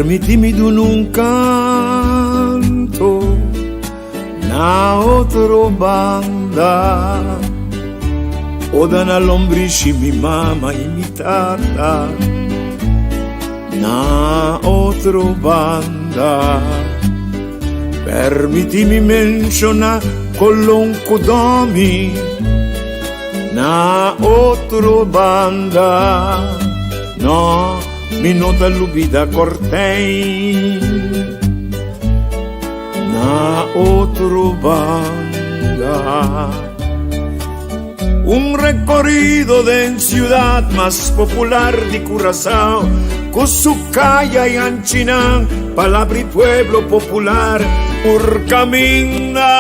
Permitimi duna un canto na otro banda. Oda na lombrishi mi mama y mi tata na otro banda. Permitimi menciona Colon cu Domi na otro banda. No, mi no ta lubida Cortijn na otro banda. Un recorrido den ciudad mas popular di Curaçao cu su caya y anchinan palabra y pueblo popular por caminda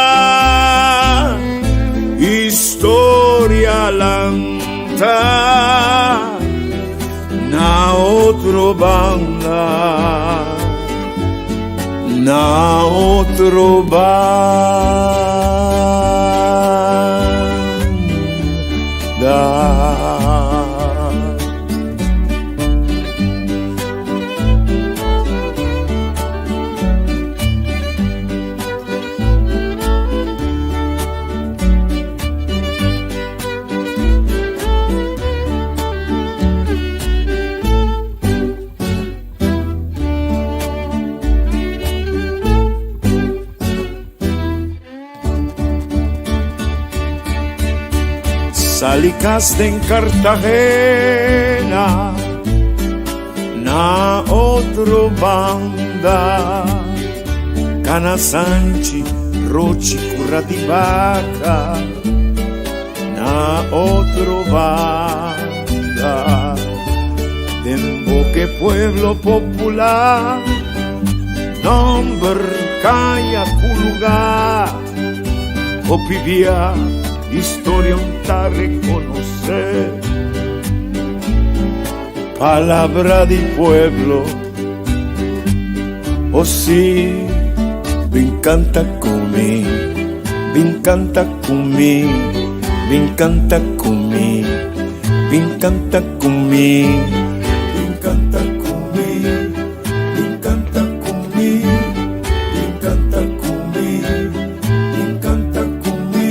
historia lanta na otro banda na otro banda. Sali cas den Cartagena na otro banda Cana Sanchi, Rochi, Curra di Vaca na otro banda Den Boke pueblo popular Nomber caya cu lugar Hopi bia historia un ta reconoce Palabra di pueblo Oh si bin canta cu mi Bin canta cu mi Bin canta cu mi Bin canta cu mi Bin canta cu mi Bin canta cu mi Bin canta cu mi Bin canta cu mi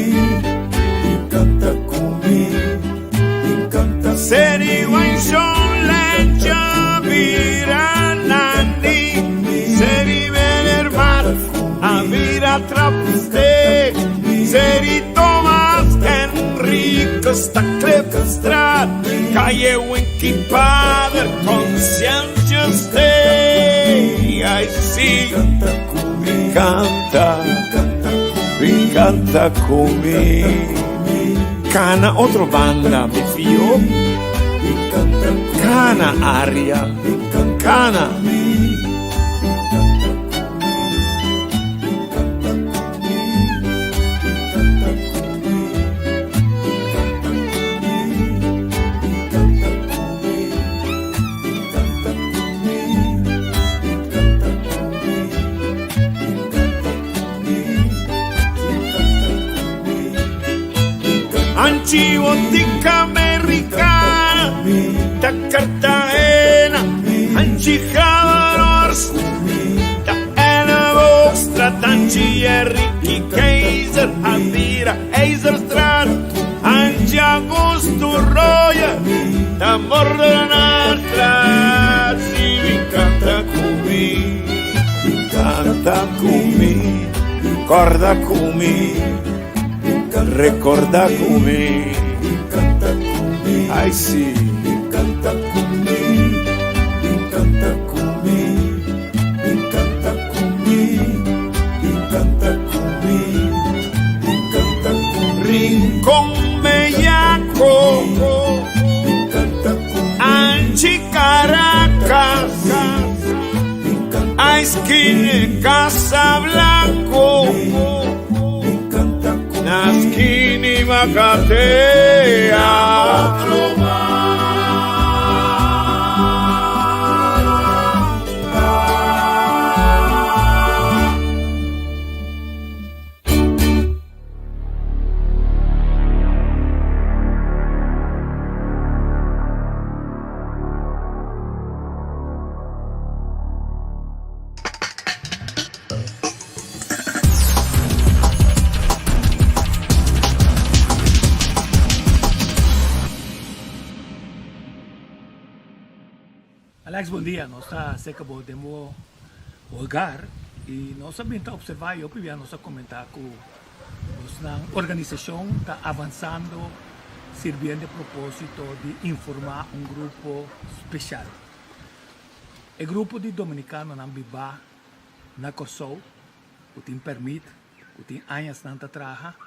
Bin canta cu mi Bin canta Seri Wanshon Lencha bira Nandi Seri Benermat a bira Trapsteek Seri Thomas Henricus ta Klipstraat Calle Winky Pader Conscientious Day Ay si Bin canta Bin canta cu mi Cana otro banda mi fio Cana aria Cana. Anchi Botica Americana, ta Cartagena, Anchi Havarors, ta Elleboogstraat, Anchi Enrique Keizer, Adira Ijzerstraat, Anchi Augusto Roya, ta Mordenaarstraat, si mi canta cu mi, canta cu mi, corda cu mi, recorda cu mi, ay si. Canta cu mi, canta cu mi, canta cu mi, canta cu mi, canta cu mi. Rincón Bellaco, Canta cu mi, Anchi Caracas, canta Esquina Casablanco, canta cu Nasquini Macatea. Alex bon dia, nos ta cerca bo den bo hogar y nos a bin ta observa y hopi bia nos a comenta cu bosnan organisacion ta avansando sirbiendo e proposito di informa un grupo special. E grupo di Dominicanonan biba na Corsou cu tin permit, cu tin añasnan ta traha,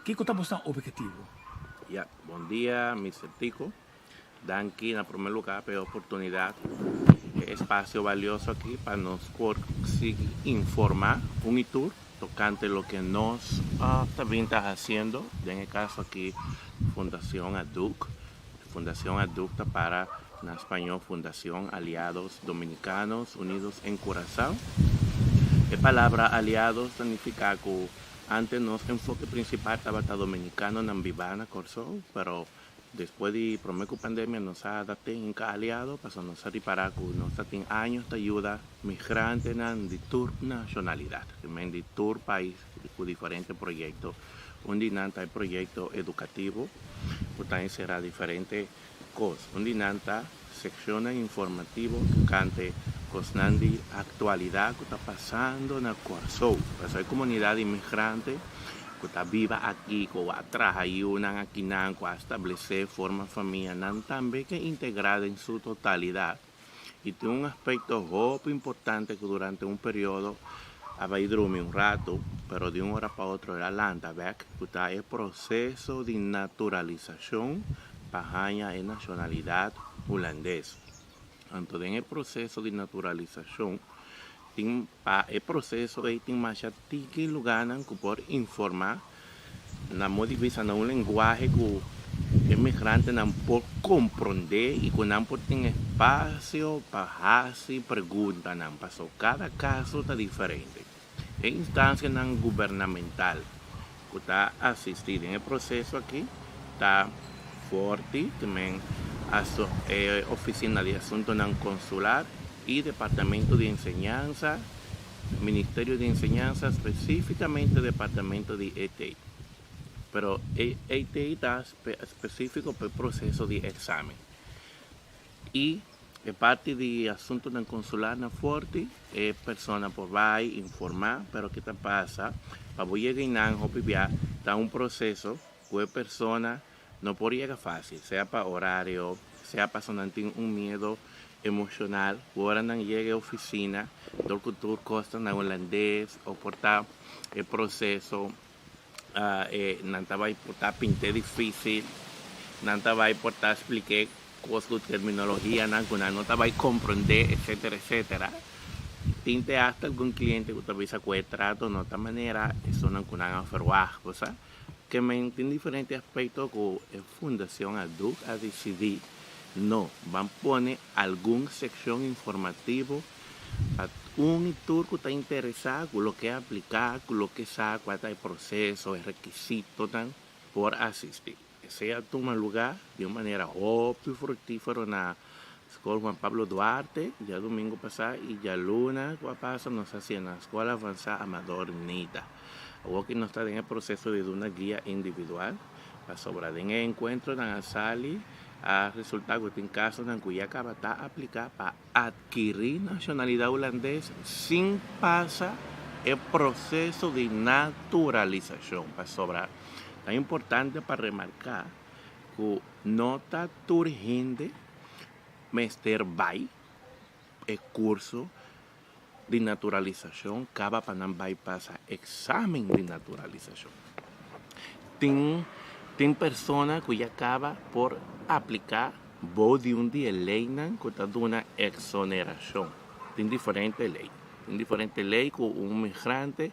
kico ta bosnan obhetivo? Ya, bon dia Mister Tico. Danki na prome lugar pa e oportunidad, e espacio valioso aki pa nos por sigui informa un y tur tocante loke nos ta bin ta haciendo, den e caso aki Fundacion ADUC. Fundacion ADUC ta para na spañol Fundacion Aliados Dominicanos Unidos en Curazao. E palabra aliados ta nifica cu antes nos enfoke principal tabata dominicanonan biba na Corsou, pero Despues di prome ku pandemia nos a adapt'é hinka aliado pasobra nos a ripará ku nos ta tin años ta yuda migrantenan di tur nashonalidat, ke men di tur pais ku diferente proyekto. Un di nan ta e proyekto edukativo ku ta enserá diferente kos. Un di nan ta sekshonnan informativo tokante kosnan di aktualidat ku ta pasando na Kòrsou. Pasobra e komunidat di migrante ku ta biba aki, ku a traha yunan akinan, ku a establesé, forma famia, nan tambe ke integrá den su totalidat. I tin un aspekto hopi importante ku durante un periodo a bai drumi un ratu, pero di un ora pa otro el a lanta bèk, ku ta e proseso di naturalisashon pa haña e nashonalidat hulandes. Anto den e proseso di naturalisashon tin pa e proseso ei tin masha tiki lugánan ku por informá na modo di bisa na un lenguahe ku e migrantenan por komprondé i ku nan por tin espasio pa hasi preguntanan pasobra kada kaso ta diferente. E instansianan gubernamental ku ta asistí den e proseso aki ta Forti, tamen e Ofisina di Asuntonan Konsular i Departamento di Enseñansa, Ministerio di Enseñansa, spesífikamente Departamento di ET. Pero e ET ta spesífiko pa e proseso di eksamen. I e parti di asuntunan konsular na Forti, e persona por bai informá, pero ke ta pasa, pa bo yega einan hopi bia ta un proseso ku e persona no por yega fásil, sea pa orario, sea pasobra nan tin un miedo emoshonal ku ora nan yega e ofisina dor ku tur kos ta na hulandes o por ta e proseso nan ta bai por ta pint'é difísil, nan ta bai por ta splik'é kos ku terminologianan ku nan no ta bai komprondé, etsetera, etsetera. Tin te asta algun kliente ku ta bisa ku e trato no ta manera esunnan ku nan a ferwagt, bo sa. Ke men tin diferente aspekto ku e Fundashon Aduk a disidí no ban pone algun sekshon informativo Pa un i tur ku ta interesá ku loke a apliká, ku loke sa kua ta e proseso, e rekisitonan por asistí. Esei a tuma lugá di un manera hopi fruktífero na Skol Juan Pablo Duarte djadumingu pasá i djaluna ku a pasa nos a hasié na Skol Avansá Amador Nita. Awoki nos ta den e proseso di duna guia individual pasobra den e enkuentronan a sali a resultá ku tin kasonan ku ya kaba ta apliká pa Adkirí nashonalidat hulandes sin pasa e proseso di naturalisashon, pasobra ta importante pa remarká ku no ta tur hende mester bai e kurso di naturalisashon kaba pa nan bai pasa eksamen di naturalisashon. Tin tin persona ku ya kaba por apliká bou di un di e leinan ku ta duna eksonerashon. Tin diferente lei. Tin diferente lei ku un migrante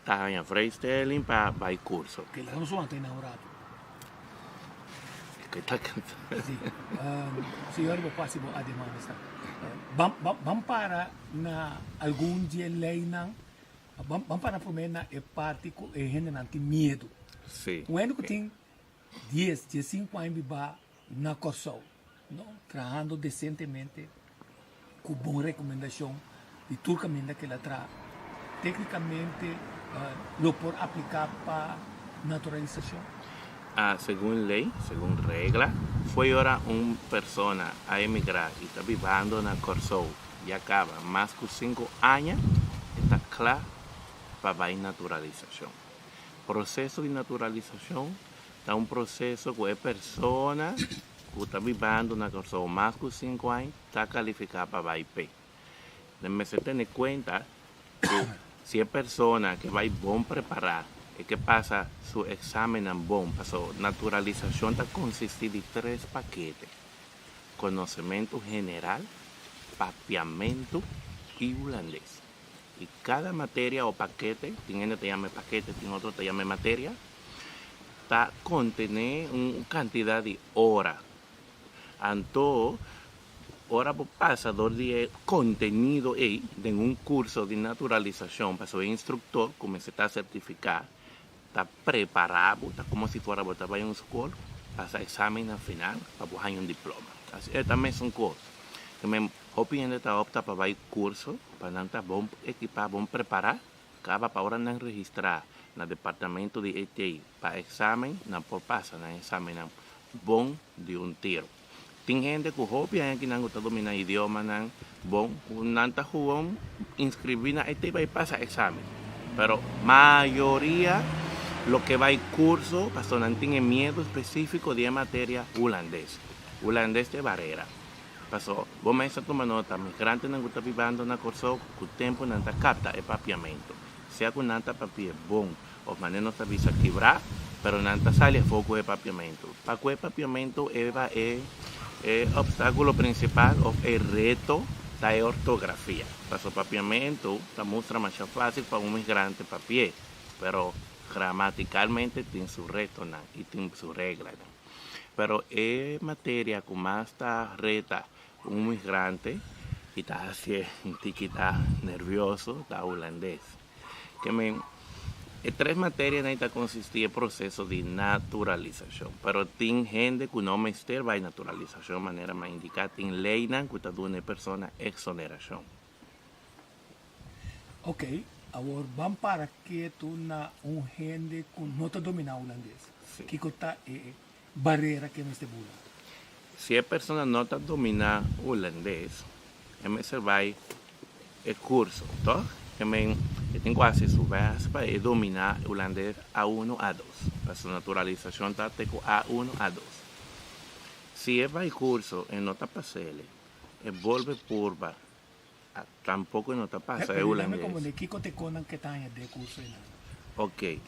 ta haña vrijstelling pa bai kurso. Oké, laga nos wanta einan un ratu. Ke ta kanta? Si. Señor bo por hasi bo ademan esta. Ban ban ban para na algun di e leinan. Ban ban para promé na e parti ku e hendenan tin miedu. Si. Un hende ku tin dies, diesinku aña bibá na Kòrsou, no, trahando desentemente ku bon rekomendashon di tur kaminda ku el a traha, téknikamente lo por apliká pa naturalisashon? Segun lei, segun regla, Fo'i ora un persona a emigrá i ta bibando na Kòrsou ya kaba mas ku sinku aña, e ta kla pa bai naturalisashon. Proseso di naturalisashon ta un proseso ku e persona ku ta bibando na Kòrsou mas ku sinku aña ta kalifiká pa bai p'e. Nan mester tene kuenta ku si e persona ke bai bon prepará e ke pasa su eksamennan bon, paso naturalisashon ta konsistí di tres pakete, konosementu general, papiamentu i hulandes. I kada materia o pakete, tin hende ta yama e pakete, tin otro ta yama e materia, ta kontené un kantidat di ora. Anto ora bo pasa dor di e kontenido ei den un kurso di naturalisashon, pasobra e instruktor ku mester ta sertifiká ta prepará bo, ta komo si fuera bo ta bai un skol, pasa eksamen final pa bo haña un diploma. Asina e ta mesun kos. Hopi hende ta opta pa bai kurso pa nan ta bon ekipá, bon prepará, kaba pa ora nan registrá na departamento di ET pa eksamen, nan por pasa nan eksamennan bon di un tiro. Tin hende ku hopi aña kinan ku ta dominá idiomanan bon, ku nan ta gewoon inskribí na ET pa e pasa eksamen. Pero mayoria loke bai kurso pasobra nan tin e miedu spesífiko di e materia hulandes. Hulandes ta e barera. Paso, bo mes a tuma nota, migrantenan ku ta bibando na Kòrsou ku tempu nan ta kapta e papiamentu. Sea ku nan ta papia bon òf manera nos ta bisa kibrá, pero nan ta sali afó ku e papiamentu. Pa ku e papiamentu eba e e opstákulo prinsipal òf e reto ta e ortografia. Paso papiamentu ta mustra masha fásil pa un migrante papi'é, pero gramatikalmente tin su retonan i tin su reglanan. Pero e materia ku mas ta reta un migrante i ta hasié un tiki ta nervioso ta hulandes. Ke men e tres materianan ta konsistí e proseso di naturalisashon. Pero tin hende ku no mester bai naturalisashon manera mi a indiká tin leinan ku ta duna e persona eksonerashon. Ok, awor ban para ketu na un hende ku no ta dominá hulandes. Kiko ta e barera ku e mester bula? Si e persona no ta dominá hulandes, e mester bai e kurso, tòg? Ke men e tin ku hasi su bèst pa e dominá hulandes A1, A2. Pasobra naturalisashon ta te ku A1, A2. Si e bai kurso e no ta pas'el, e bolbe purba Tampoco no ta pasa e hulandes. Pero dame kiko te konan ke ta haña den e kurso einan? Ok.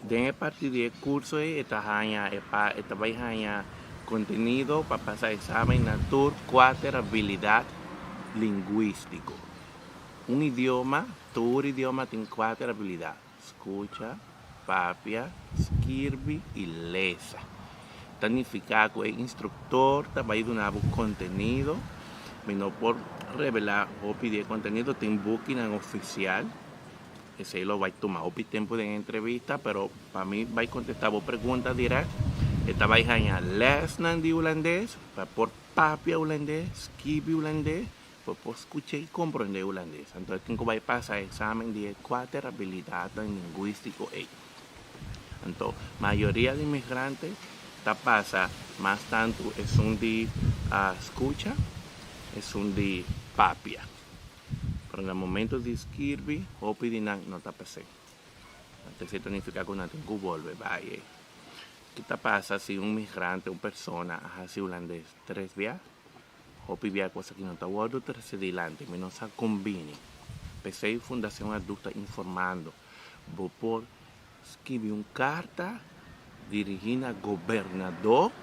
Den e parti di e kurso ei e ta haña e pa e ta bai haña kontenido pa pasa eksamen na tur kuater abilidat lingwistiko. Un idioma, tur idioma tin kuater abilidat, skucha, papia, skirbi i lesa. Ta nifiká ku e instruktor ta bai duna bo kontenido. Mi no por revelá hopi di e kontenido, tin bukinan ofisial. Esei lo bai tuma hopi tempu den e entrevista, pero pa mi bai kontestá bo pregunta dirèkt, e ta bai haña lèsnan di hulandes pa por papia hulandes, skibi hulandes, Bo por skucha i komprondé hulandes. Anto e tin ku bai pasa e eksamen di e kuater abilidatnan lingwístiko ei. Anto mayoria di migrante ta pasa mas tantu esun di skucha, esun di papia. Pero na momento di skirbi hopi di nan no ta pas'é. Anto esei ta nifiká ku nan tin ku bolbe bai ei. Ki ta pasa si un migrante, un persona a hasi hulandes tres bia? Hopi bia cosa ki no ta wordo trece dilanti, mi no sa con bini. P'esey Fundacion Aduk ta informando, bo por skibi un carta dirigi na Gobernador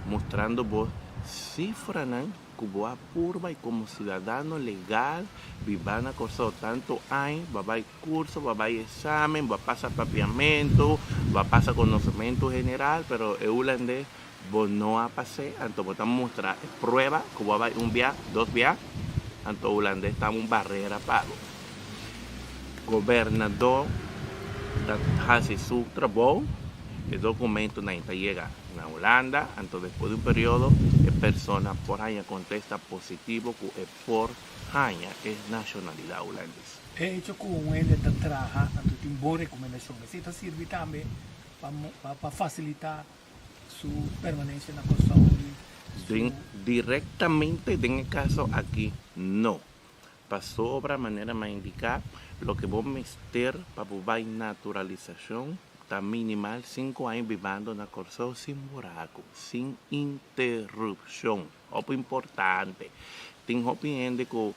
mostrando bo cifranan cu bo a purba y como ciudadano legal biba na Corsou tanto aña, bo a bay curso, bo a bay examen, bo a pasa papiamento, bo a pasa conocemento general, pero e hulandes Bo no a pas'é, anto bo ta mustra e prueba ku bo a bai un bia, dos bia, anto hulandes ta un barera pa bo. Gobernador ta hasi su trabou, e dokumentonan ta yega na Hulanda, anto despues di un periodo e persona por haña kontesta positivo ku e por haña e nashonalidat hulandes. E hecho ku un hende ta traha anto tin bon rekomendashon, esei ta sirbi tambe pa fasilitá su permanencia na Kòrsou. Den, direktamente den e kaso aki, no. Pasobra manera m'a indiká, loke bo mester pa bo bai naturalisashon ta minimal sinku aña bibando na Kòrsou sin buraku, sin interupshon. Hopi importante. Tin hopi hende ku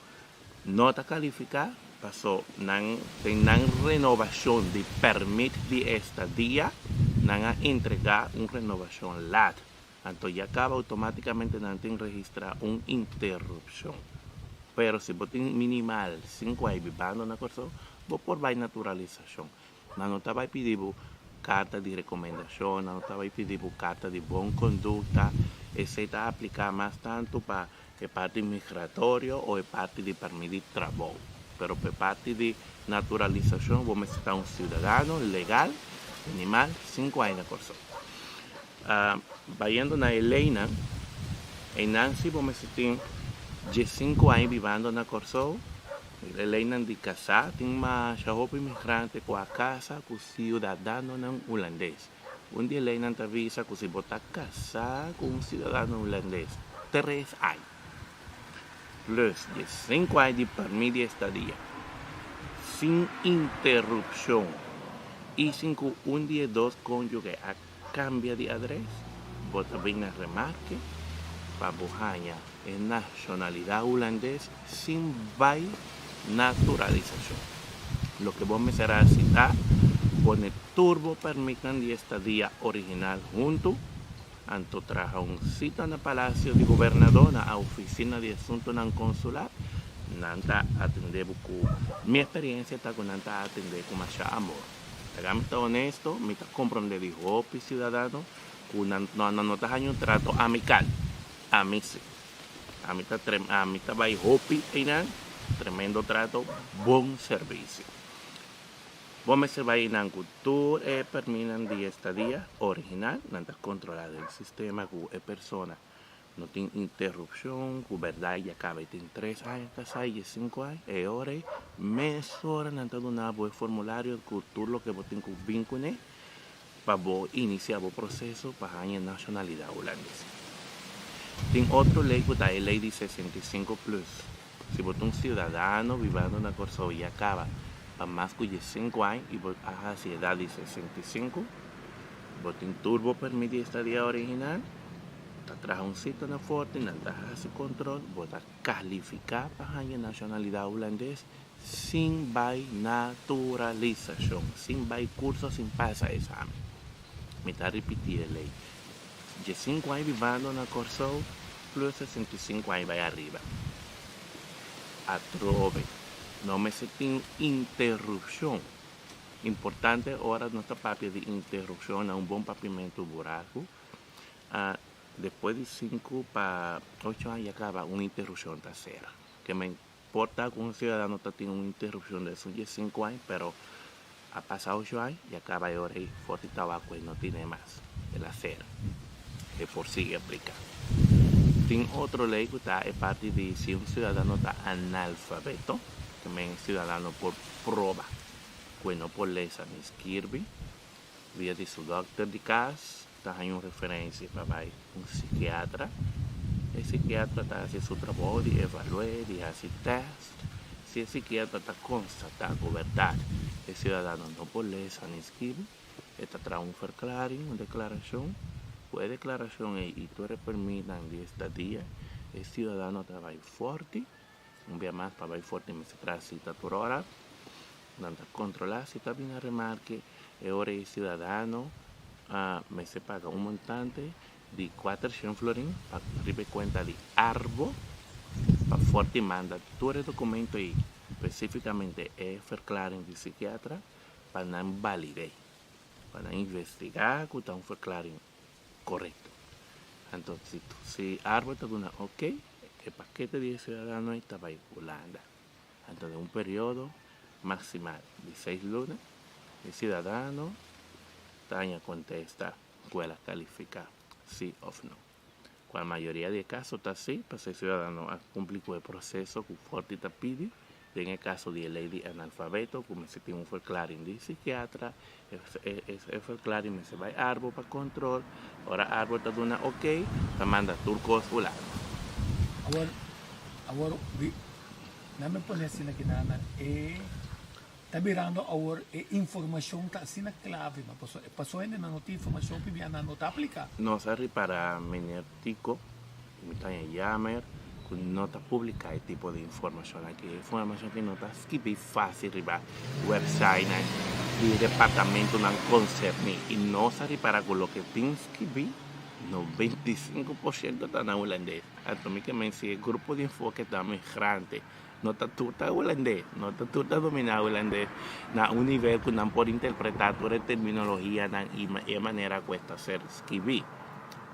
no ta kalifiká paso nan den nan renovashon di pèrmit di estadia nan a entregá un renovashon lat. Anto ya kaba outomátikamente nan tin registrá un interupshon. Pero si bo tin minimal sinku ai bibando na Kòrsou, bo por bai naturalisashon. Nan no ta bai pidi bo karta di rekomendashon, nan no ta bai pidi bo karta di bon kondukta. Esei ta apliká mas tantu pa e parti migratorio o e parti di pèrmit di trabou. Pero pa e parti di naturalisashon bo mester ta un siudadano legal, minimal sinku aña na Kòrsou. Bayendo na e leinan, einan si bo mester tin diesinku aña bibando na Kòrsou. E leinan di kasá tin masha hopi migrante ku a kasa ku siudadanonan hulandes. Un di e leinan ta bisa ku si bo ta kasá ku un siudadano hulandes tres aña plus diesinku aña di pèrmit di estadia sin interupshon i sin ku un di e dos kónyuge a Kambia di adres, bo ta bin na remarke pa bo haña e nashonalidat hulandes sin bai naturalisashon. Loke bo mester hasi ta pone tur bo pèrmitnan di estadia original huntu, anto traha un sita na Palasio di Gobernadó na a Ofisina di Asuntunan Konsular. Nan ta atendé bo ku, mi eksperiensia ta ku nan ta atendé ku masha amor. Laga mi ta honesto, mi ta comprende di hopi ciudadano cu nan nan no ta haña un trato amical. Ami si. Ami ta ami ta bay hopi eynan, tremendo trato, bon servicio. Bo mester bay eynan cu tur e perminan di estadia original, nan ta controla den sistema cu e persona No tin interupshon ku bèrdat ya kaba e tin tres aña kasá i e sinku aña. E ora ei mesora nan ta duna bo e formulario ku tur loke bo tin ku bin kuné pa bo inisiá bo proseso pa haña nashonalidat hulandes. Tin otro lei ku ta e lei di 65 plus. Si bo ta un siudadano bibando na Kòrsou ya kaba pa mas ku diesinku aña i bo a hasi edat di 65, bo tin tur bo pèrmit di estadia original. Ta traha un sita na forte, nan ta hasi control, bo ta califica pa haña nacionalidad hulandes sin bay naturalisacion, sin bay curso, sin pasa examen. Mi ta ripiti e ley. Diescinco aña bibando na Corsou plus 65 aña bay ariba. Atrobe, no mester tin interrupcion. Importante ora nos ta papia di interrupcion na un bon papiamento buracu. A Despues di sinku pa ocho aña ya kaba un interupshon ta ser. Ke men por ta ku un siudadano ta tin un interupshon di esun diesinku aña, pero a pasa ocho aña ya kaba e ora ei for di tabaku ei no tine mas, el a ser. E por sigui aplika. Tin otro lei ku ta e parti di si un siudadano ta analfabeto, ke men e siudadano por proba ku e no por lesa ni skirbi via di su dòkter di kas, Ta haña un referensia pa bai un sikiatra. E sikiatra ta hasi su trabou di evalu'é, di hasi tèst. Si e sikiatra ta konstatá ku bèrdat e siudadano no por lesa ni skibi, e ta traha un verklaring, un deklarashon. Ku e deklarashon ei i tur e permitnan di estadia, e siudadano ta bai fòrti. Un bia mas pa bai fòrti mester traha sita tur ora. Nan ta kontrolá si ta bin a remarke e ora e siudadano a mester paga un montante di kuatershen florin pa riba e kuenta di Arbo pa Forti manda tur e dokumento ei, spesifikamente e verklaring di sikiatra pa nan balid'é, pa nan investigá ku ta un verklaring korekto. Anto si Arbo ta duna ok, e pakete di e siudadano ei ta bai Hulanda. Anto den un periodo maximal di seis luna e ciudadano ta haña contesta cu el a califica si of no. Cual mayoria di e caso ta si, pasobra e ciudadano a cumpli cu e proceso cu Forti ta pidi. Den e kaso di e lei di analfabeto ku mester tin un verklaring di sikiatra, e verklaring mester bai Arbo pa kontrol, ora Arbo ta duna ok, ta manda tur kos Hulanda. Awor, awor bi, nan mi pone asina ki nan nan e ta birando awor e informashon ta asina klave no paso paso hendenan no tin informashon pibia nan no ta aplika. Nos a ripara meneer Tico. Mi ta haña yamer ku no ta publiká e tipo di informashon aki. E informashon aki no ta skibí fásil riba wèpsaitnan di departamentunan konserní. I nos a ripará ku loke tin skibí, 95% ta na hulandes. Anto mi ke men si e grupo di enfoke ta migrante, no ta tur ta hulandes, no ta tur ta dominá hulandes na un nivel ku nan por interpretá tur e terminologianan i e manera ku e ta ser skibí.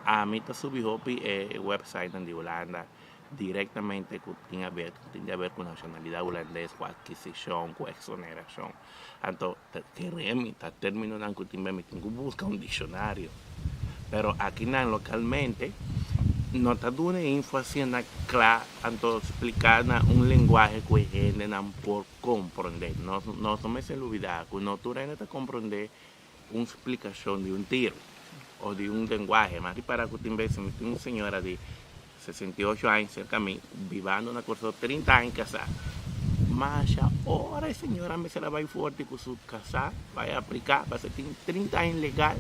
Ami ta subi hopi e websitenan di Hulanda directamente cu tin haber tin di haber cu nacionalidad hulandes, cu adquisicion, cu exoneracion. Anto ta kere mi ta terminonan cu tin mi tin cu busca un diccionario. Pero akinan localmente no ta duna e info asina cla anto splica na un lenguahe cu e hendenan por comprende. Nos nos no mester lubida cu no tur hende ta comprende un splicacion di un tiro o di un lenguahe. M'a ripara cu tin bes mi tin un señora di 68 aña cerca mi bibando na Corsou 30 aña casá. Masha ora e señora mester a bay forti cu su casá bay aplica pasobra tin 30 aña legal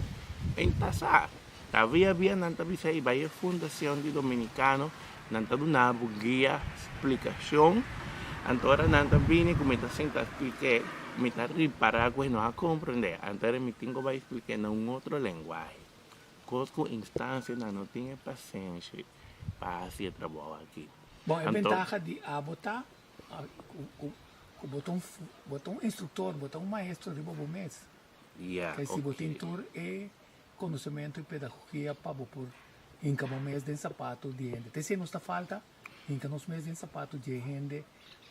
en casá. Ta via via nan ta bisa ey bay e fundacion di Dominicano nan ta duna bo guia, splicacion. Anto ora nan ta bini cu mi ta sinta splique mi ta ripara cu e no a comprende. Anto ora mi tin cu bay splique na un otro lenguahe. Cos cu instancianan no tin e pasenshi pa haci e trabou aki. Bon, e bentaha di abo ta cu bo ta un instructor, bo ta un maestro riba bo mes. Ya, Kay si bo ok. tin tur e konosementu i pedagogia pa bo por hinka bo mes den sapato di hende. Te si nos ta falta hinka nos mes den sapato di e hende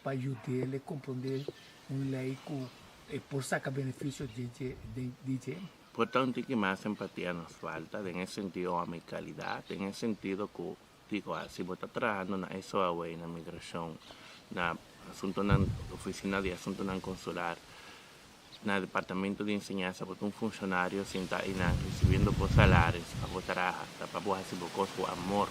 pa yud'é komprondé un lei ku e por saka benefisio di dje di dje. Por ta un tiki mas empatia nos falta den e sentido amicalidad, den e sentido ku digo si bo ta trahando na SOAW, na migrashon, na asuntonan oficina di asuntonan consular, Na departamento di enseñansa bo ta un funshonario sinta einan risibiendo bo salaris pa bo traha, ta pa bo hasi bo kos ku amor.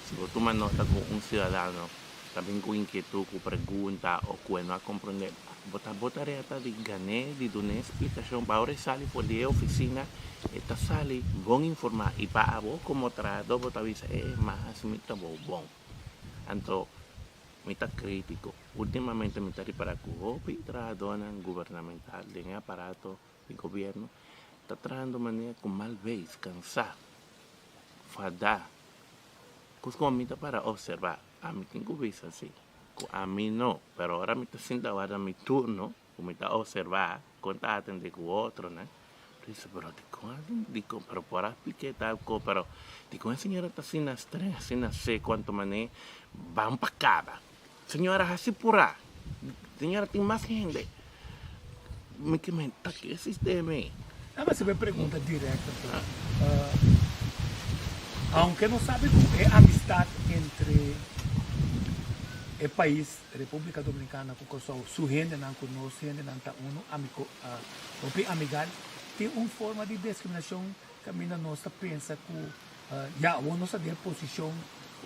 Si bo tuma nota ku un siudadano ta bin ku inkietud, ku pregunta o ku e no a komprondé, bo ta bo tarea ta di gan'é, di dun'é splikashon pa ora e sali for di e ofisina e ta sali bon informá i pa abo komo trahadó bo ta bisa e m'a hasi mi trabou bon. Anto Mi ta krítiko. Últimamente mi ta ripará ku hopi trahadónan gubernamental den e aparato di gobièrnu ta trahando manera ku mal beis, kansá, fadá. Kos ku ami ta para opservá, ami tin ku bisa si ku ami no, pero ora mi ta sinta warda mi turno ku mi ta opservá kon ta atendé ku otronan, Dice, pero dikon dikon pero por a expliqué tal ko pero dikon e señora ta asina streng asina seco anto mané ban pa caba señora haci pura señora tin mas hende mi ke men ta ke sistema ey. Nan a haci pregunta directo aunke nos sabi cu e amistad entre e pais Republica Dominicana cu Corsou su hendenan cu nos hendenan ta uno amico Hopi amigal tin un forma di discriminacion caminda nos ta pensa cu ya awor nos ta den posicion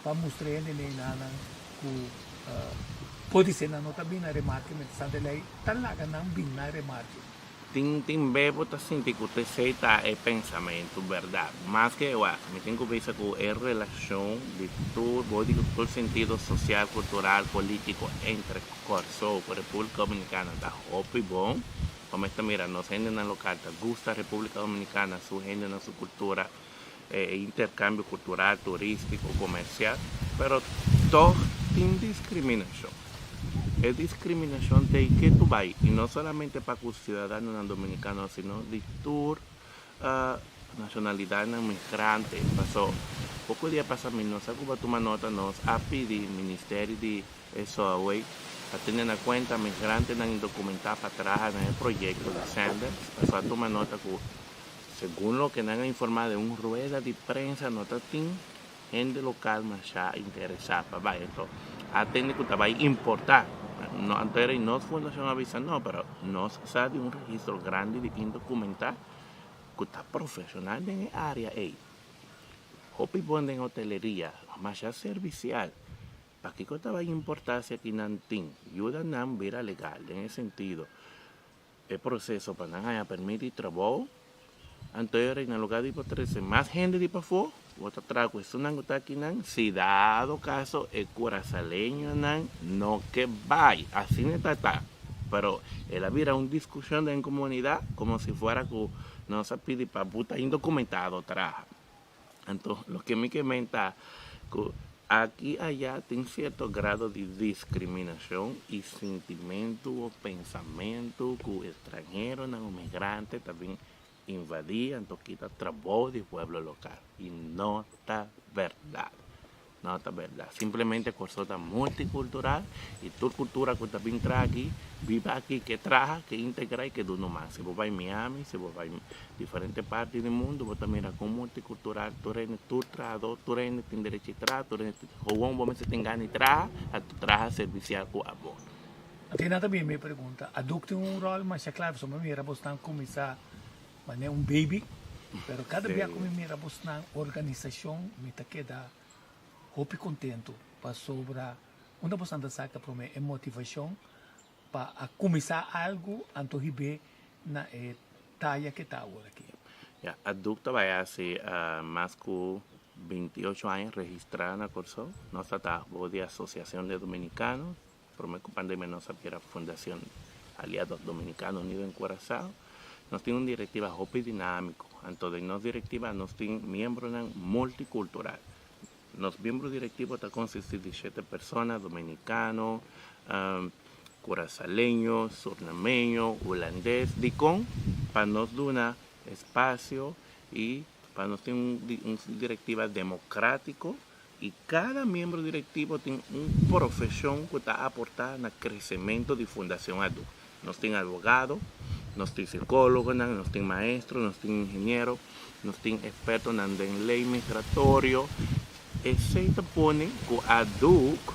pa mustra hende nenanan cu podise nan no ta bin na remarke mientras tanto e ley ta laga nan bin na remarke. Tin tin be bo ta sinti cu t'esey ta e pensamento berdad. Maske wak, mi tin cu bisa cu e relacion di tur, bo di tur sentido social, cultural, politico entre Kòrsou ku Repúblika Dominikana ta hopi bon. Bo mester mira nos hendenan lokal ta gusta Repúblika Dominikana, su hendenan, su kultura, e interkambio kultural, turístiko, komersial, pero tòg tin diskriminashon. E diskriminashon ta ei ke tu bai, i no solamente pa ku siudadanonan dominikano, sino di tur Nashonalidatnan migrante pasó poko dia pasa mi no sa ku bo tuma nota nos a pidi ministerio di SOAW pa tene na kuenta migrantenan indokumentá pa traha na e proyekto di Sanders pasó a tuma nota ku segun loke nan a informá den un rueda di prensa no ta tin hende lokal masha interesá pa bai anto a tende ku ta bai importá. No anto era nos fundashon a bisa no, pero nos sa di un registro grandi di indokumentá ku ta profeshonal den e área ei. Hopi bon den hoteleria, masha servisial. Pakiko ta bai importá si aki nan tin? Yuda nan bira legal den e sentido. E proseso pa nan haña permit di trabou, anto e ora na lugar di por trese mas hende di pafó, bo ta traha ku esunnan ku ta akinan, si dado kaso e kurasaleñonan no ke bai. Asina ta ta. Pero el a bira un diskushon den komunidat komo si fuera ku nos a pidi pa buta indokumentado traha. Anto loke mi ke menta ku aki aya tin sierto grado di diskriminashon i sintimentu o pensamentu ku estranheronan o migrante ta bin invadí anto kita trabou di pueblo lokal i no ta bèrdat. No ta berdad. Simplemente Kòrsou ta multikultural i tur kultura ku ta bin traha aki, biba aki, ke traha, ke integrá i ke duna mas. Si bo bai Miami, si bo bai diferente parti di mundu, bo ta mira kon multikultural tur hende, tur trahadó, tur hende tin derecho di traha, tur hende tin, gewoon bo mester tin gana di traha, anto traha servisial ku amor. Asina ta bin mi pregunta. Aduk tin un ròl masha kla pasobra mi mira bosnan kuminsá Manera un baby, pero cada bia cu mi mira bosnan organisacion mi ta keda hopi contento pasobra unda bosnan ta saca prome e motivacion pa a cuminsa algo anto hib'e na e taya ke ta awor aki. Ya, Aduk ta bai haci mas cu 28 aña registra na Corsou. Nos ta ta bou di Asociacion de Dominicanos. Prome cu pandemia nos a bira Fundacion Aliados Dominicanos Unidos en Curazao. Nos tin un directiva hopi dinamico. Anto den nos directiva nos tin miembronan multicultural. Nos miembro directivo ta consisti di shete persona, dominicano, curazaleño, surnameño, hulandes. Dicon? Pa nos duna espacio y pa nos tin un directiva democratico I kada miembro direktivo tin un profeshon ku ta aportá na kresementu di Fundashon Adu. Nos tin abogado, nos tin sikólogonan, nos tin maestro, nos tin ingeniero, nos tin ekspertonan den lei migratorio. Esei ta pone ku Aduk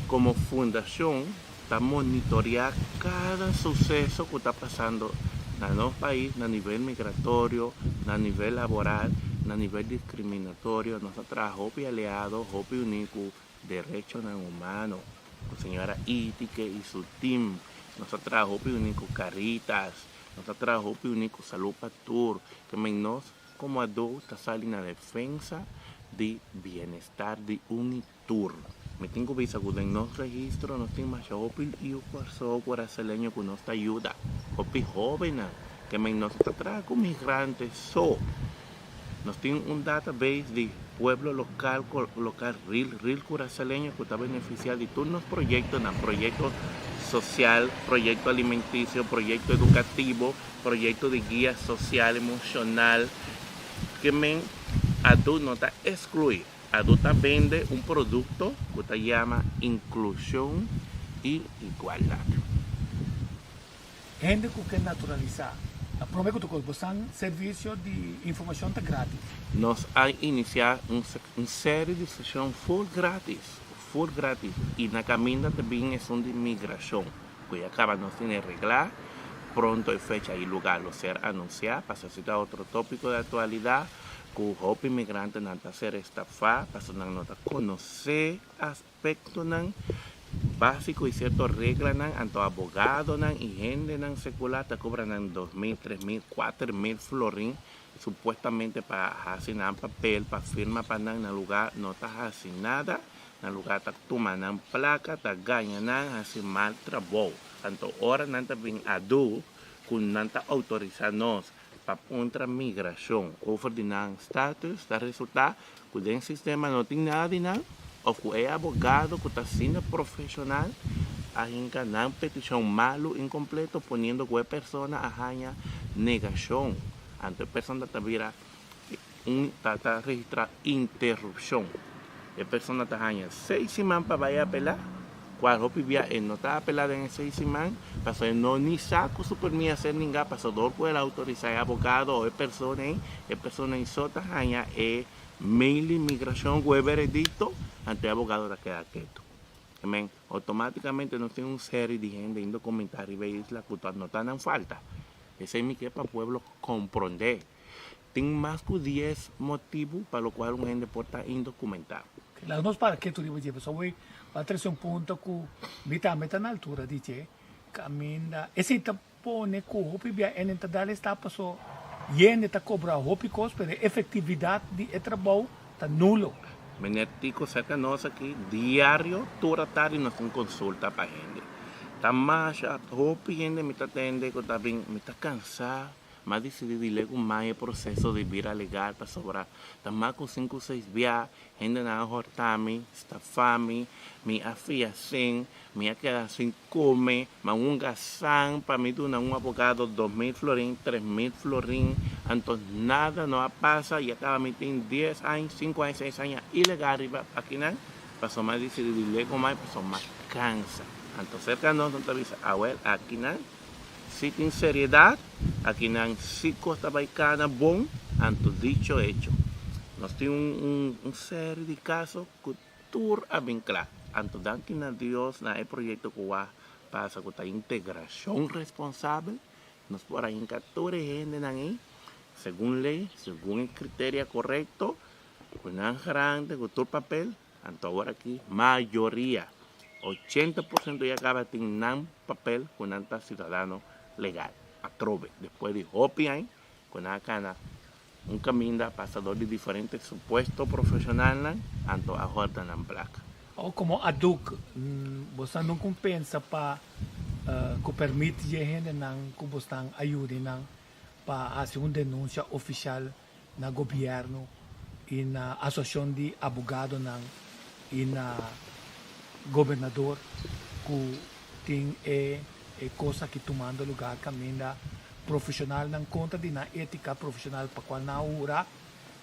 komo fundashon ta monitoreá kada suseso ku ta pasando na nos pais na nivel migratorio, na nivel laboral, na nivel diskriminatorio. Nos a traha hopi aliado, hopi uní ku derechonan humano, ku señora Itike i su tim. Nos a traha hopi uní ku Caritas, nos a traha hopi uní ku Salú pa Tur. Ke men nos komo adó ta sali na defensa di bienestar di un i Tur. Mi tin ku bisa ku den nos registro nos tin masha hopi yu Kòrsou kurasaleño ku nos ta yuda. Hopi hóbennan ke men nos ta traha ku migrante so. Nos tin un database di pueblo lokal lokal ril ril kurasaleño ku ta benefisiá di tur nos proyektonan, proyekto sosial, proyekto alimentisio, proyekto edukativo, proyekto di guia sosial emoshonal ke men adu no ta eskluí. Adu ta bende un produkto ku ta yama inklushon i igualdat. Hende ku ke naturalisá. Na promé ku tur kos, bosan servisio di informashon ta grátis. Nos a inisiá un un seri di seshon ful grátis, ful grátis, i na kaminda ta bin esun di migrashon, ku ya kaba nos tene reglá. Pronto e fecha i lugá lo ser anunsiá. Pasobra si ta otro tópiko di aktualidat. Ku hopi migrantenan ta ser estafá pasobra nan no ta konosé aspektonan básiko i sierto reglanan, anto abogadonan i hendenan sekular ta kobra nan 2000, 3000, 4000 florin supuestamente pa hasi nan papel, pa firma pa nan, na lugá no ta hasi nada, na lugá ta tuma nan plaka, ta gaña nan, hasi mal trabou. Anto ora nan ta bin adu ku nan ta outorisá nos Pa kontra migrashon over di nan status ta resultá ku den sistema no tin nada di nan òf ku e abogado ku ta asina profeshonal a hinka nan petishon malu inkompleto poniendo ku e persona a haña negashon. Anto e persona ta bira un ta ta registrá interupshon. E persona ta haña seis siman pa bai apelá, kual hopi bia e no ta apelá den e seis siman, pasobra e no ni sa ku su permí a ser ningá, pasobra dor ku el a outorisá e abogado o e persona ei, e persona ei so ta haña e mail di migrashon ku e veredikto, anto e abogado ta keda ketu. Men, outomátikamente nos tin un seri di hende indokumentá riba e isla ku ta no ta nan falta. Esei mi ke pa pueblo komprondé. Tin mas ku dies motibu pa lokual un hende por ta indokumentá. Laga nos para ketu riba dje, pasobra awor bo a trese un punto ku mi tambe ta na altura di dje, kaminda esei ta pone ku hopi bia enen ta dal e stap paso yende ta kobra hopi kos pero e efektividat di e trabou ta nulo. Meneer Tico serka nos aki diario tur atardi nos tin konsulta pa hende. Ta masha hopi hende mi ta tende ku ta bin mi ta kansa. M'a disidí di legu mai e proseso di bira legal pasobra ta mas ku sinku seis bia hendenan a hòrta mi, stafa mi, mi a fia sin, mi a keda sin kome, m'a hunga san pa mi duna un abogado 2000 florin, 3000 florin, anto nada no a pasa i a kaba mi tin dies aña, sinku aña, seis aña ilegal riba akinan pasobra m'a disidí di legu mai pasobra m'a kansa. Anto serka nos nan ta bisa awel akinan. Si tin seriedad, aki nan si cos ta bay cana bon, anto dicho hecho. Nos tin un un serie di caso cu tur a bin cla. Anto danki na Dios na e proyecto cu a pasa cu ta integracion responsabel, nos por a hinca tur e hendenan ey segun ley, segun e criteria corecto, cu nan grante, cu tur papel. Anto awor aki mayoria, 80% ya caba tin nan papel cu nan ta ciudadano legal. Atrobe, despues di hopi aña cu nan a cana un caminda pasa dor di diferente supuesto profesionalnan, anto a horta nan placa. Awor como aduk, boso no con pensa pa cu permit dje hendenan cu bosnan a yuda nan pa haci un denuncia oficial na gobierno y na asociacion di abogadonan y na gobernador cu tin e e cos aki tumando lugar caminda profesionalnan contra di nan etica profesional pa cual nan a hura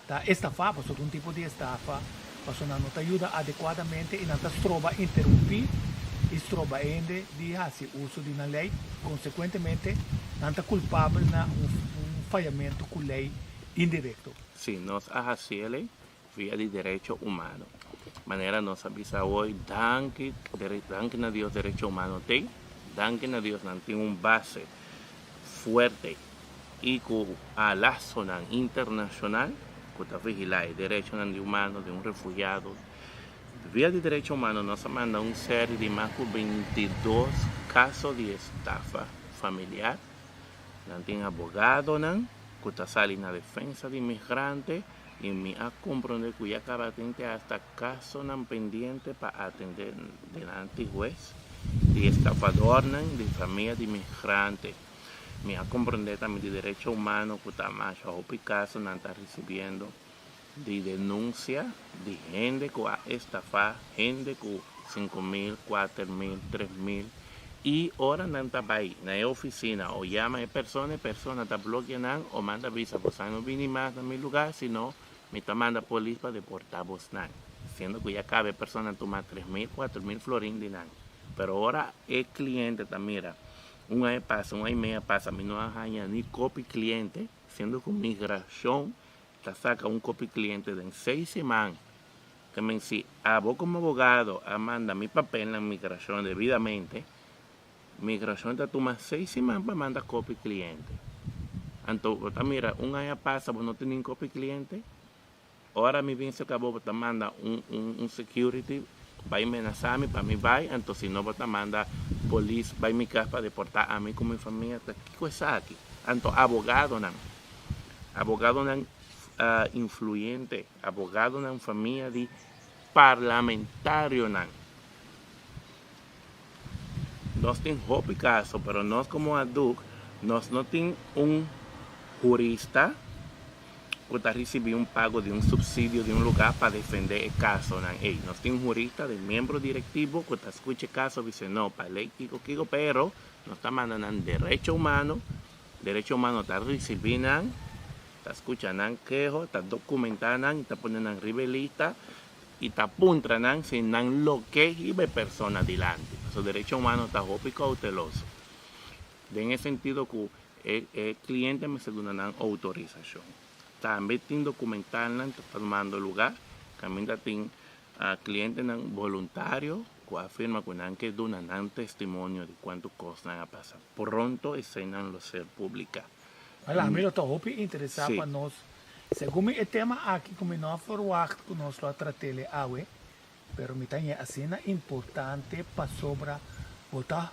ta estafa pasobra ta un tipo di estafa pasobra nan no ta yuda adecuadamente y nan ta stroba interumpi y stroba hende di haci uso di nan ley consecuentemente nan ta culpabel na un fayamento cu ley indirecto. Si nos a haciele via di derecho humano. Manera nos a bisa awoy, danki, danki na Dios derecho humano t'ey, danki na Dios nan tin un base fuerte y cu a lazonan internacional cu ta vigila e derechonan di humano di un refugiado. Via di derecho humano nos a manda un serie di mas cu 22 caso di estafa familiar. Nan tin abogadonan cu ta sali na defensa di migrante y mi a comprende cu ya caba tin te hasta casonan pendiente pa atende dilanti huez di estafadornan di famia di migrante. Mi a comprende tambe di derecho humano cu ta masha hopi casonan ta ricibiendo di denuncia di hende cu a estafa hende cu 5000, 4000, 3000 y ora nan ta bay na e oficina o yama e persona, e persona ta blokia nan o manda bisa bosan no bini mas na mi lugar sino mi ta manda polis pa deporta bosnan, siendo cu ya caba e persona tuma 3000, 4000 florin di nan. Pero ora e cliente ta mira un aña pasa, un aña y media pasa mi no a haya ni copy cliente, siendo cu migracion ta saca un copy cliente den 6 siman. Ke men si abo como abogado a manda mi papelnan migracion debidamente, migracion ta tuma 6 siman pa manda copy cliente. Anto bo ta mira un aña pasa bo no tin nin copy cliente, ora mi bin cerca bo, bo ta manda un un un security bay menasa mi pa mi bay, anto si no bo ta manda polis bay mi cas pa deporta ami cu mi famia, ta kico esaki? Anto abogadonan, abogadonan influyente, abogadonan famia di parlamentarionan. Nos tin hopi caso, pero nos como ADUC nos no tin un jurista cu ta ricibi un pago di un subsidio di un lugar pa defende e casonan ey. Nos tin un jurista di miembro directivo cu ta scucha e caso bisa no, pa ley kico kico, pero nos ta manda nan derecho humano, derecho humano ta ricibi nan, ta scucha nan keho, ta documenta nan y ta pone nan riba e lista y ta puntra nan si nan lo ke hiba e persona dilanti. Pasobra derecho humano ta hopi cauteloso den e sentido cu e e cliente mester duna nan autorisacion. Tambe tin documentalnan ta tomando lugar caminda tin clientenan voluntario. ku a afirma ku nan ke duna nan testimonio di kuantu kosnan a pasa. Pronto eseinan lo ser publiká. Wel, ami lo ta hopi interesá pa nos, segun mi e tema aki ku mi no a verwagt ku nos lo a trat'el awe, pero mi ta hañ'é asina importante pasobra bo ta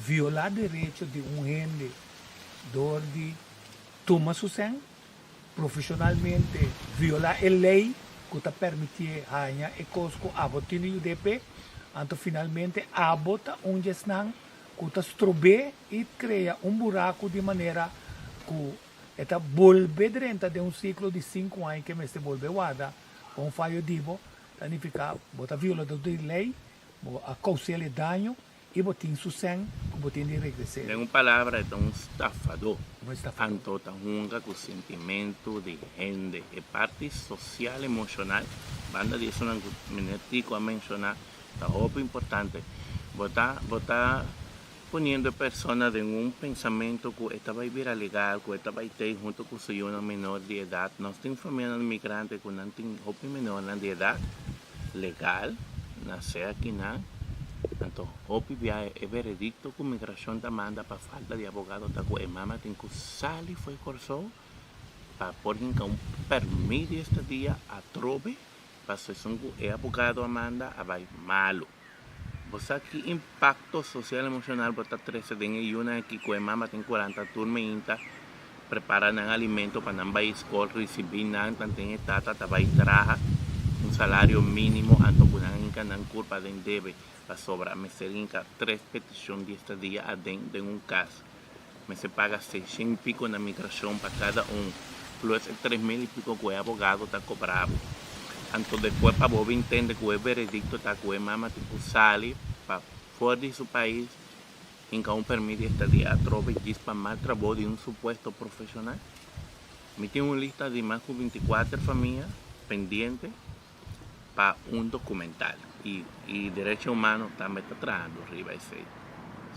violá derecho di un hende dor di tuma su sèn, profesionalmente violá e lei ku ta permitié haña e kos ku abo tin di yud'é p'e, anto finalmente abo ta un di esnan ku ta strob'é i krea un buraku di manera ku e ta bolbe drenta den un siklo di sinku aña ke mester bolbe warda pa un fayo di bo, ta nifiká bo ta violador di lei, bo a kous'el e daño I bo tin su sèn ku bo tin di regres'é. Den un palabra e ta un stafadó. Un estafadó. Anto ta hunga ku sentimentu di hende. E parti sosial emoshonal, banda di esunnan ku Meneer Tico a menshoná, ta hopi importante. Bo ta bo ta poniendo e persona den un pensamentu ku e ta bai bira legal, ku e ta bai tei huntu ku su yunan menor di edat. Nos tin famianan migrante ku nan tin hopi menornan di edat. Legal, nasé akinan, anto hopi biaha e veredikto ku migrashon ta manda pa falta di abogado ta ku e mama tin ku sali fo'i Kòrsou pa por hinka un pèrmit di estadia atrobe pasobra esun ku e abogado a manda a bai malu. Bo sa ki impakto sosial emoshonal bo ta trese den e yunan aki ku e mama tin ku lanta tur meinta prepara nan alimento pa nan bai skol, risibí nan tanten e tata ta bai traha un salario mínimo anto ku nan a hinka nan kurpa den debe pasobra mester hinka tres petishon di estadia aden den un kas mester paga seishen i piko na migrashon pa kada un plus e 3000 i piko ku e abogado ta kobra bo anto despues pa bo bin tende ku e veredikto ta ku e mama tin ku sali pa for di su pais. Hinka un permit di estadia atrobe djis pa mal trabou di un supuesto profesional? Mi tin un lista di mas ku 24 famia pendiente pa un documental y y Derecho Humano tambe ta trahando riba esey.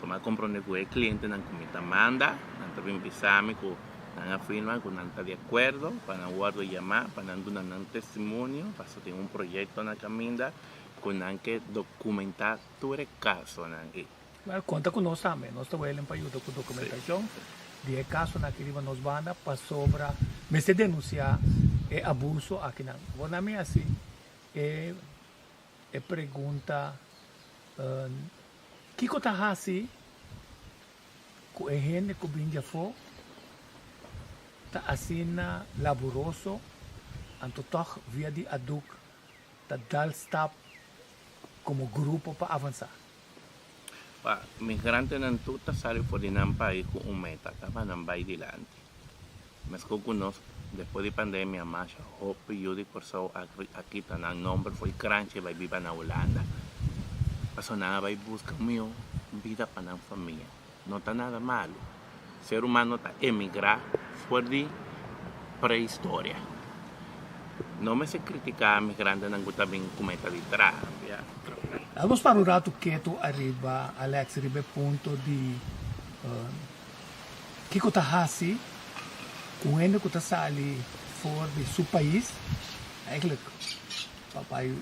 So mi a comprende cu e clientenan cu mi ta manda nan ta bin bisa mi cu nan a firma cu nan ta di acuerdo pa nan wordo yama pa nan duna nan testimonio pasobra tin un proyecto na caminda cu nan ke documenta tur e casonan ey. Well, konta ku nos tambe. Nos ta welen pa yuda ku dokumentashon di e kasonan aki riba nos banda pasobra mester denunsiá e abuso akinan. Bo na mi hasi e e pregunta, kiko ta hasi ku e hende ku bin djafó ta asina laburoso anto tòg via di aduk ta dal stap komo grupo pa avansá? Pa migrantenan tur ta sali for di nan pais ku un meta, ta pa nan bai dilanti. Meskos ku nos, despues di pandemia masha hopi yu di Kòrsou a kita nan nomber for di kranchi bai biba na Hulanda. Pasobra nan a bai buska un mihó bida pa nan famia. No ta nada malu. Ser humano ta emigrá for di prehistoria. No mester kritiká migrantenan ku ta bin ku meta di traha. Laga nos para un ratu ketu ariba, Alex, riba e punto di kiko ta hasi ku un hende ku ta sali for di su pais, eigenlijk pa bai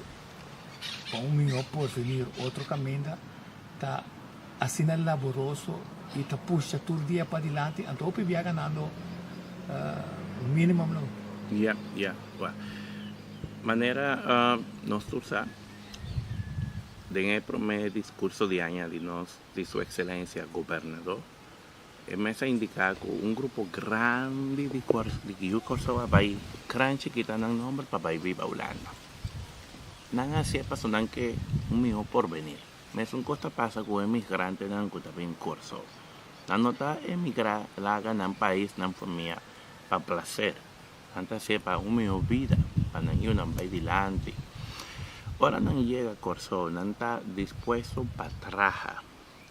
pa un mihó porvenir otro kaminda, ta asina laboroso y ta pusha tur dia padilanti, anto hopi bia ganando un minimum loon. Ya, ya. Wak. Manera nos tur sa, den e prome discurso di aña di nos, di Su Excelencia Gobernador, e mes a indica cu un grupo grandi di di yu Corsou a bay kranchi kita nan nomber pa bay biba Hulanda. Nan a haci'e pasobra nan ke un miho porvenir. Mesun kos ta pasa ku e migrantenan ku ta bin Kòrsou. Nan no ta emigrá laga nan pais, nan famia pa plaser. Nan ta hasié pa un mihó bida, pa nan yunan bai dilanti. Ora nan yega Kòrsou, nan ta dispuesto pa traha.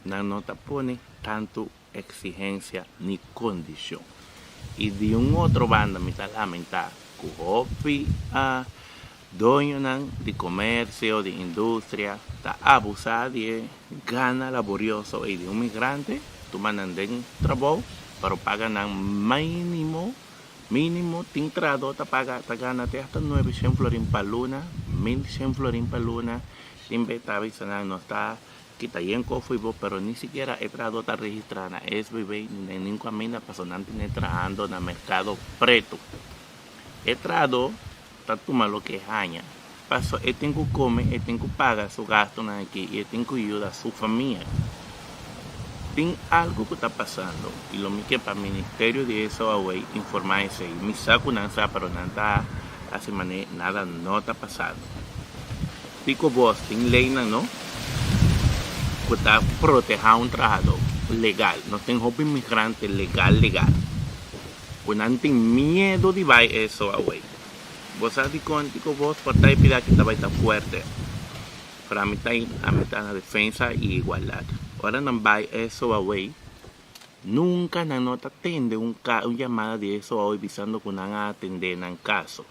Nan no ta pone tantu eksigensia ni kondishon. I di un otro banda mi ta lamentá ku hopi doñonan di komersio, di industria ta abusá di e gana laborioso ei di un migrante, tuma nan den trabou pero paga nan mínimo, mínimo tin trahadó ta paga ta gana te hasta 900 florin pa luna, 1100 florin pa luna. Tin be ta bisa nan nos ta kita yen kofui bo pero ni sikiera e trahadó ta registrá na SBB ni na ningún kaminda pasobra nan tene trahando na merkado pretu. E trahadó ta tuma loke e haña pasobra e tin ku kome, e tin ku paga su gastunan aki i e tin ku yuda su famia. Tin algu ku ta pasando i lo mi ke pa Ministerio di SOAW informá esei. Mi sa ku nan sa pero nan ta hasi manera nada no ta pasando. Pico bos tin leynan no cu ta proteha un trahador legal. Nos tin hopi migrante legal legal cu nan tin miedo di bay eso awey. Bo sa dicon Tico Bos por ta e pida aki ta bay ta fuerte. Pero ami ta ami ta na defensa y igualdad. Ora nan bay eso awey nunca nan no ta tende un un yamada di eso awey bisando cu nan a atende nan caso.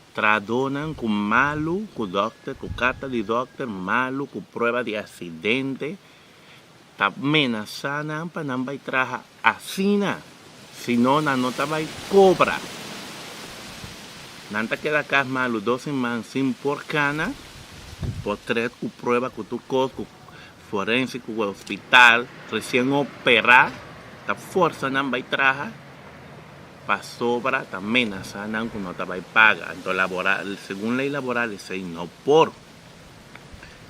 Trahadónan ku malu ku dòkter, ku karta di dòkter malu, ku prueba di aksidente, ta menasá nan pa nan bai traha asina, si no nan no ta bai kobra. Nan ta keda kas malu dos siman sin por kana, potrèt ku prueba ku tur kos, ku forensiko, ku hospital, resien operá, ta forsa nan bai traha. Pasobra ta menasá nan ku no ta bai paga. Anto laboral, segun lei laboral esei no por.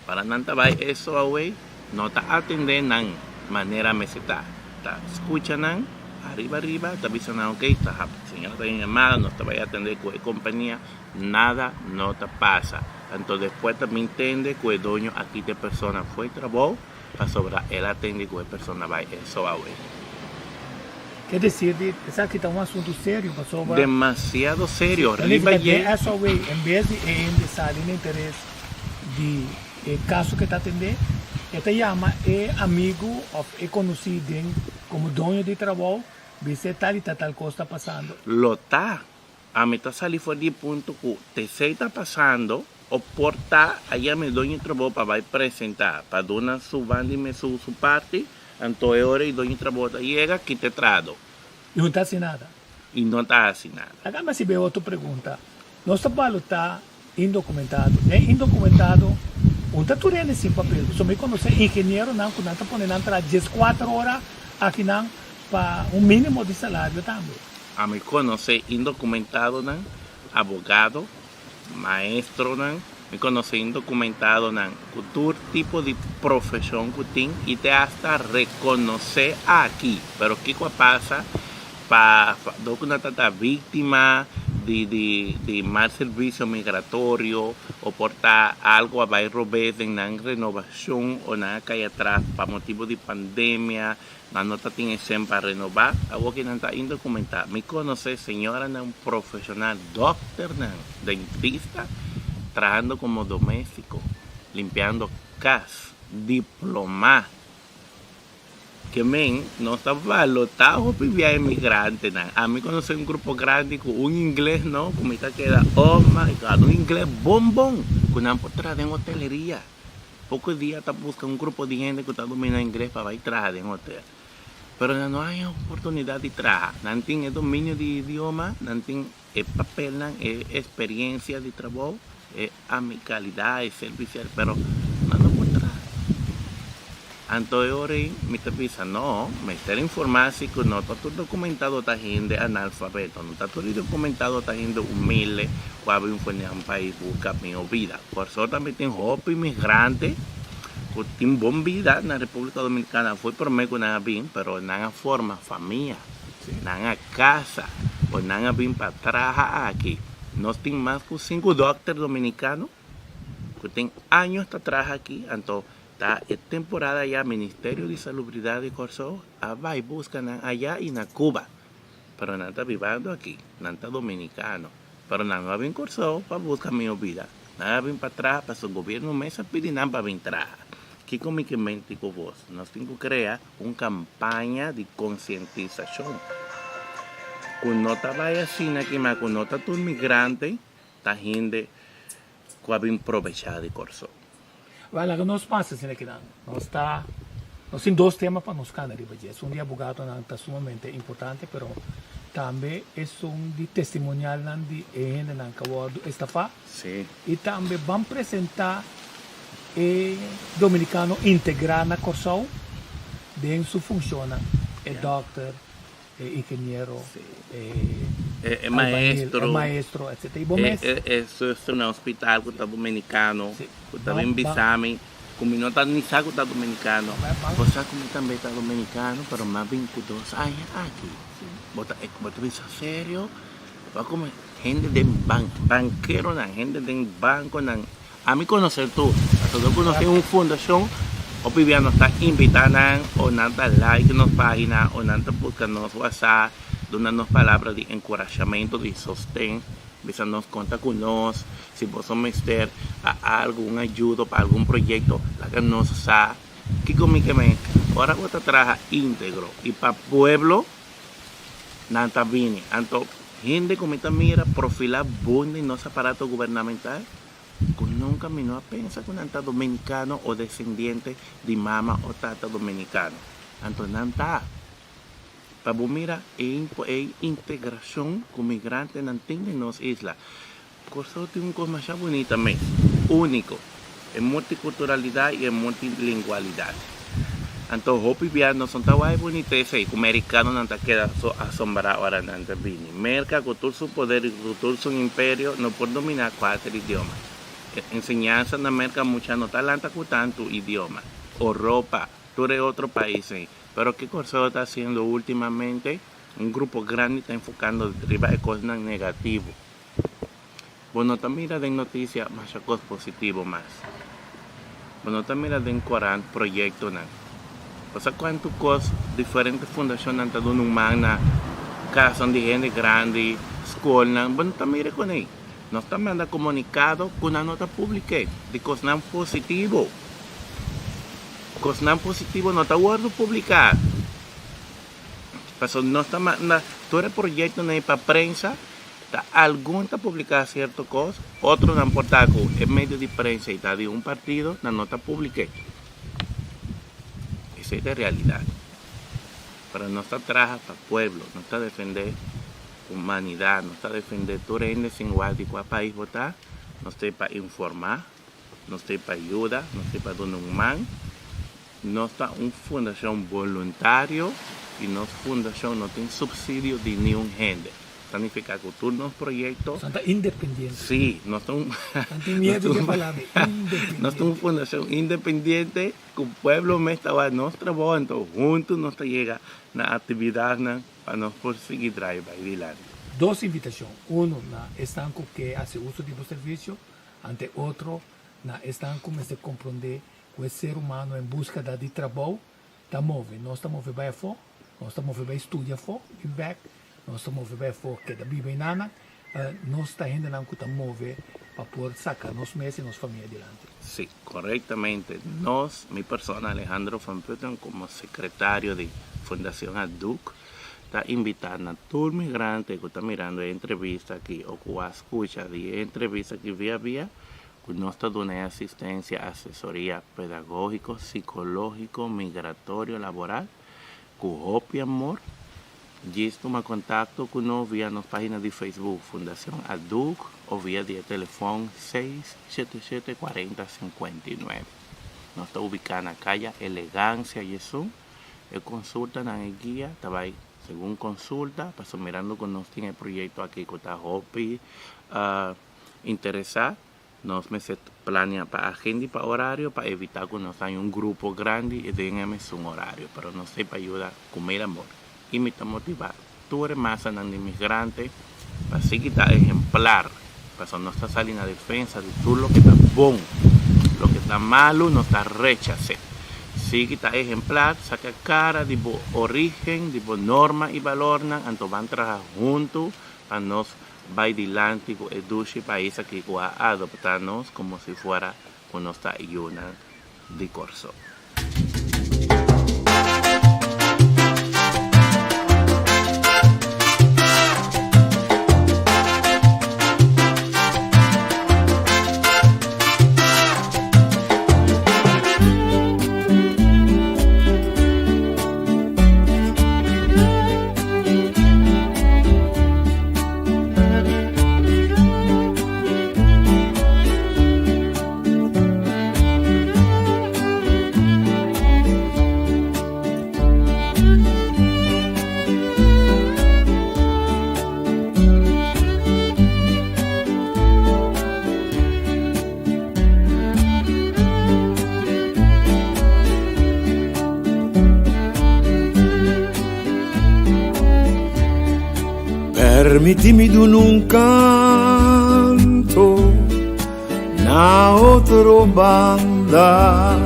Para nan ta bai eso awey, no ta atendé nan manera mester ta. Ta skucha nan ariba ariba, ta bisa nan ok, ta señora ta den yamada, nos ta bai atendé ku e kompania, nada no ta pasa. Anto despues ta bin tende ku e doño a kita e persona fo'i trabou. Pasobra el a tende ku e persona bai eso awe. Ke desir di esaki ta un asuntu serio pasobra. Demasiado serio riba dje. Den eso awe en bes di e hende sali na interes di e kaso ke ta atendé, e ta yama e amigu òf e konosí den komo doño di trabou bisa e tal i ta tal kos ta pasando. Lo ta Ami ta sali for di e punto ku tesei ta pasando o por ta a yama e doño trabou pa bai presenta pa duna su banda i su su parti, anto e ora e doño trabou ta yega kita e trado. I no ta hasi nada. I no ta hasi nada. Laga mi hasi be otro pregunta. Nos ta balotá indokumentado. Den indokumentado un ta tur hende sin papel. Pasobra mi konosé ingenieronan ku nan ta pone nan traha dieskuater ora akinan pa un mínimo di salario tambe. Ami konosé indokumentadonan, abogado, maestronan, mi konosé indokumentadonan ku tur tipo di profeshon ku tin i te asta rekonosé aki. Pero kiko a pasa? Pa dor ku nan ta ta víktima di di di mal servisio migratorio o por ta algu a bai robes den nan renovashon o nan a kai atras pa motibu di pandemia, Nan no ta tin e sen pa renobá, awor ki nan ta indokumentá. Mi konosé señoranan profeshonal, dòkternan, dentista, trahando komo doméstiko, limpiando kas, diplomá. Ke men nos ta balotá hopi bia emigrantenan. Ami konosé un grupo grandi ku un ingles no, ku mi ta keda, oh my God, un ingles bon bon, ku nan por traha den hoteleria. Poko dia ta buska un grupo di hende ku ta domina ingles pa bai traha den hotel. Pero nan no haña oportunidat di traha. Nan tin e dominio di idioma, nan tin e papelnan, e esperiensia di trabou, e amikalidat, e servisial, pero nan no por traha. Anto e ora ei mi ta bisa, no, mester informá si ku no ta tur dokumentado ta hende analfabeto, no ta tur dokumentado ta hende humilde ku a bin for nan pais buska mihó bida. Kòrsou tambe tin hopi migrante ku tin bon bida na Repúblika Dominikana. Foi promé ku nan a bin, pero nan a forma famia, nan a kasa o nan a bin pa traha aki. Nos tin mas ku sinku dòkter dominikano ku tin años ta traha aki, anto Ta e temporada ya Ministerio di Salubridad di Kòrsou a bai buska nan aya i na Cuba. Pero nan ta bibando aki, nan ta dominicano. Pero nan no a bin Kòrsou pa buska mihó bida. Nan a bin pa traha pasobra gobierno mes a pidi nan pa bin traha. Kiko mi ke menti ku bos? Nos tin ku krea un kampaña di konsientisashon ku no ta bai asina kima ku no ta tur migrante ta hende ku a bin probechá di Kòrsou. Wèl, laga nos pasa asina kinan. Nos ta, nos tin dos tema pa nos kana riba dje. Esun di abogadonan ta sumamente importante, pero tambe esun di testimonialnan di e hendenan ku a wòrdu estafá. Sí. I tambe ban presentá e dominicano integrá na Kòrsou den su funshonnan, e dòkter, e ingeniero, e E maestro, e maestro, etc. I bo mes? E zuster na hospital ku ta dominicano, ku ta bin bisa mi ku mi no ta ni sa ku ta dominicano. Bo sa ku mi tambe ta dominicano, pero mi a bin ku dos aña aki. Bo ta bo ta bisa serio? Bo a come hende den ban bankeronan, hende den bankonan. Ami conoce tur, pasobra cu nos tin un fundacion, hopi bia nos ta invita nan o nan ta like nos pagina o nan ta busca nos whatsapp, duna nos palabra di encurashamento, di sosten, bisa nos conta cu nos, si boso mester a algo, un ayudo pa algun proyecto, laga nos sa. Kico mi ke men? Ora bo ta traha integro y pa pueblo, nan ta bini. Anto hende cu mi ta mira profila bon den nos aparato gubernamental, cu nunca mi no a pensa cu nan ta dominicano o descendiente di mama o tata dominicano. Anto nan ta. Pa bo mira e e integracion cu migrantenan tin den nos isla. Corsou tin un cos masha bunita mes, unico, e multiculturalidad y e multilingualidad. Anto hopi bia nos no ta wak e bunitesa ey cu mericanonan ta keda so asombra ora nan ta bini. Merca cu tur su poder y cu tur su imperio no por domina cuater idioma. E enseñansa na Merca mucha no ta lanta cu tanto idioma. Oropa, tur e otro pais ey. Pero ke Corsou ta haciendo ultimamente? Un grupo grandi ta enfocando riba e cosnan negativo. Bo no ta mira den noticia masha cos positivo mas. Bo no ta mira den corant proyectonan. Bo sa cuanto cos diferente fundacionnan ta duna un man na casnan di hende grandi, scolnan, bo no ta mira con ey. Nos ta manda comunicado cu nan no ta publike di cosnan positivo. Cosnan positivo no ta wordo publica. Pasobra nos ta manda tur e proyectonan ey pa prensa. Ta algun ta publiká sierto kos, otronan por ta ku e medio di prensa i ta di un partido, nan no ta publik'é. Esei ta e realidat. Pero nos ta traha pa pueblo, nos ta defendé humanidat, nos ta defendé tur hende sin wak di kua pais bo ta, nos ta ei pa informá, nos ta ei pa yuda, nos ta ei pa duna un man. Nos ta un fundashon boluntario i nos fundashon no tin supsidio di niun hende. Ta nifiká ku tur nos proyekto. Nos ta independiente. Sí, nos ta un. Nan tin miedu di e palabra independiente. Nos ta un fundashon independiente ku pueblo mes ta wak nos trabou, anto huntu nos ta yega na aktividatnan pa nos por sigui drai bai dilanti. Dos invitashon, unu na esnan ku ke hasi uso di bo servisio, ante otro na esnan ku mester komprondé Ku e ser humano en búskeda di trabou ta move. Nos ta move bai afó, nos ta move bai studia afó, bin bèk, nos ta move bai afó keda biba einana. Nos ta hendenan ku ta move pa por saka nos mes i nos famia dilanti. Sí, korektamente. Nos, mi persona Alejandro van Putten komo sekretario di Fundacion Aduc ta invitá na tur migrante ku ta mirando e entrevista aki o ku a skucha di e entrevista aki via via Ku nos ta duna e asistensia, asesoria pedagógiko, sikológiko, migratorio, laboral, ku hopi amor. Djis tuma kontakto ku nos via nos página di Facebook Fundacion Aduc o via di e telefòn 677 40 59. Nos ta ubiká na Kaya Elegancia Yesun. E konsultanan e guia ta bai segun konsulta, pasobra mirando ku nos tin e proyekto aki ku ta hopi Interesá, nos mester plania pa agenda i pa orario pa evitá ku nos haña un grupo grandi i den e mesun orario. Pero nos ta pa yuda ku mil amor. I mi ta motivá tur e masanan di migrante pa sigui ta ehemplar, pasobra nos ta sali na defensa di tur loke ta bon. Loke ta malu nos ta rechas'é. Sigui ta ehemplar, saka kara di bo orígen, di bo norma i balornan, anto ban traha huntu pa nos Bai dilanti ku e dushi pais aki ku a adoptá nos komo si fuera ku nos ta yunan di Kòrsou. Permití mi duna un canto na otro banda.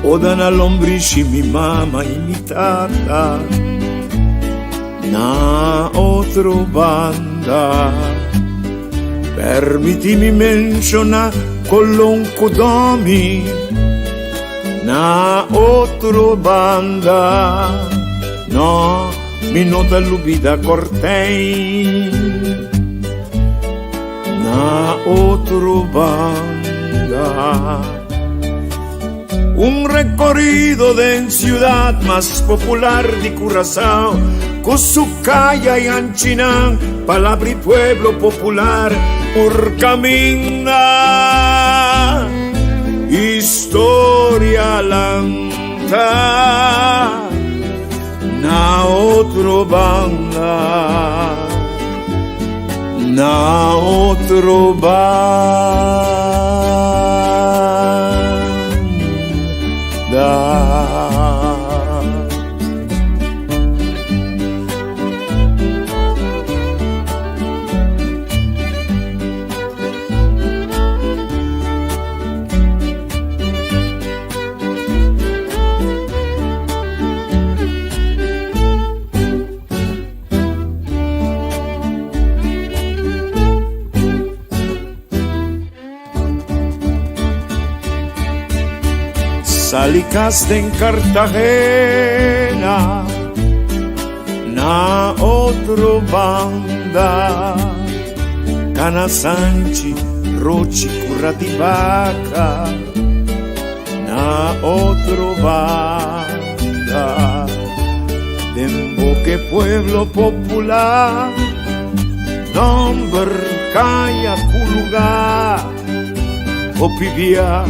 Oda na lombrishi mi mama y mi tata na otro banda. Permití mi menciona Colon cu Domi na otro banda. No, mi no ta lubida Cortijn na otro banda. Un recorrido den ciudad mas popular di Curaçao, cu su caya y anchinan, palabra y pueblo popular, por caminda historia lanta na otro banda, na otro banda. Sali cas den Cartagena na otro banda Cana Sanchi Rochi Curatibaca na otro banda Den boke pueblo popular Nomber caya cu lugar Hopi bia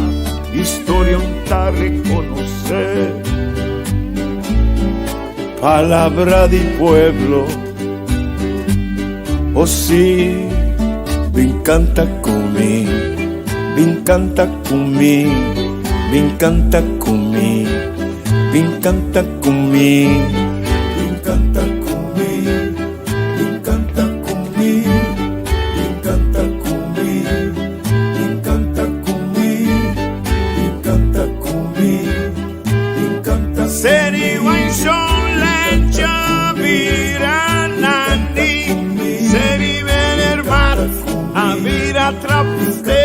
historia un ta reconoce Palabra di pueblo Oh si Bin canta cu mi Bin canta cu mi Bin canta cu mi Bin canta cu mi Bin canta cu mi Bin canta cu mi Bin canta cu mi Bin canta cu mi Bin canta cu mi Bin canta Seri Waishon Lencha Bira Nani Seri Venerbat Avira Trapste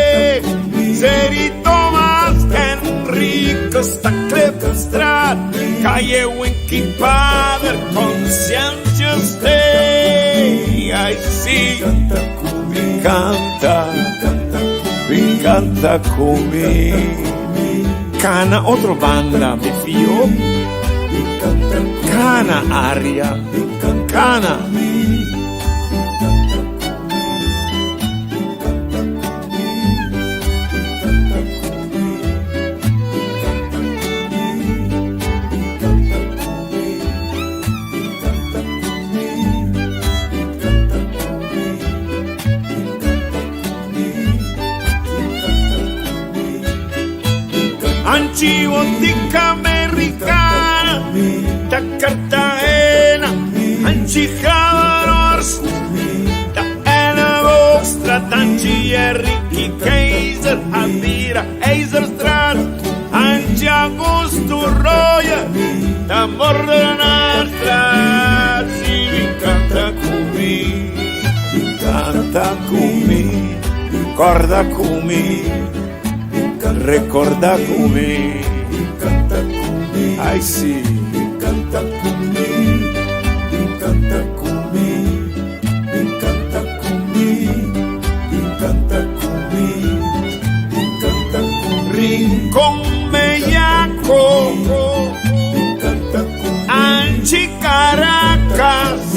Seri Thomas Henrique sta Klipstraat Calle Winky Pader Conscientia Stay Ay sí Canta Canta cu mi Cana otro banda mi fio Cana aria Cana Anchi Botica Americana, ta Cartagena, Anchi Havarors, ta Anna Boxtra, Anchi Enrique Kaiser, Avira Eiserstraat, Anchi Augusto Roya, ta Mordenastra, si mi canta cumi, Canta cu mi Corda cu mi Recorda cu mi Ay sí Canta cu mi Canta cu mi Canta cu mi Canta cu mi Canta cu mi Rincón Bellaco, Canta cu Anchi Caracas,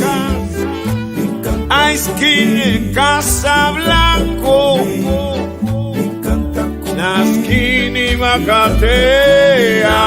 Esquina Casablanco, Canta cu Nasquini Macatea.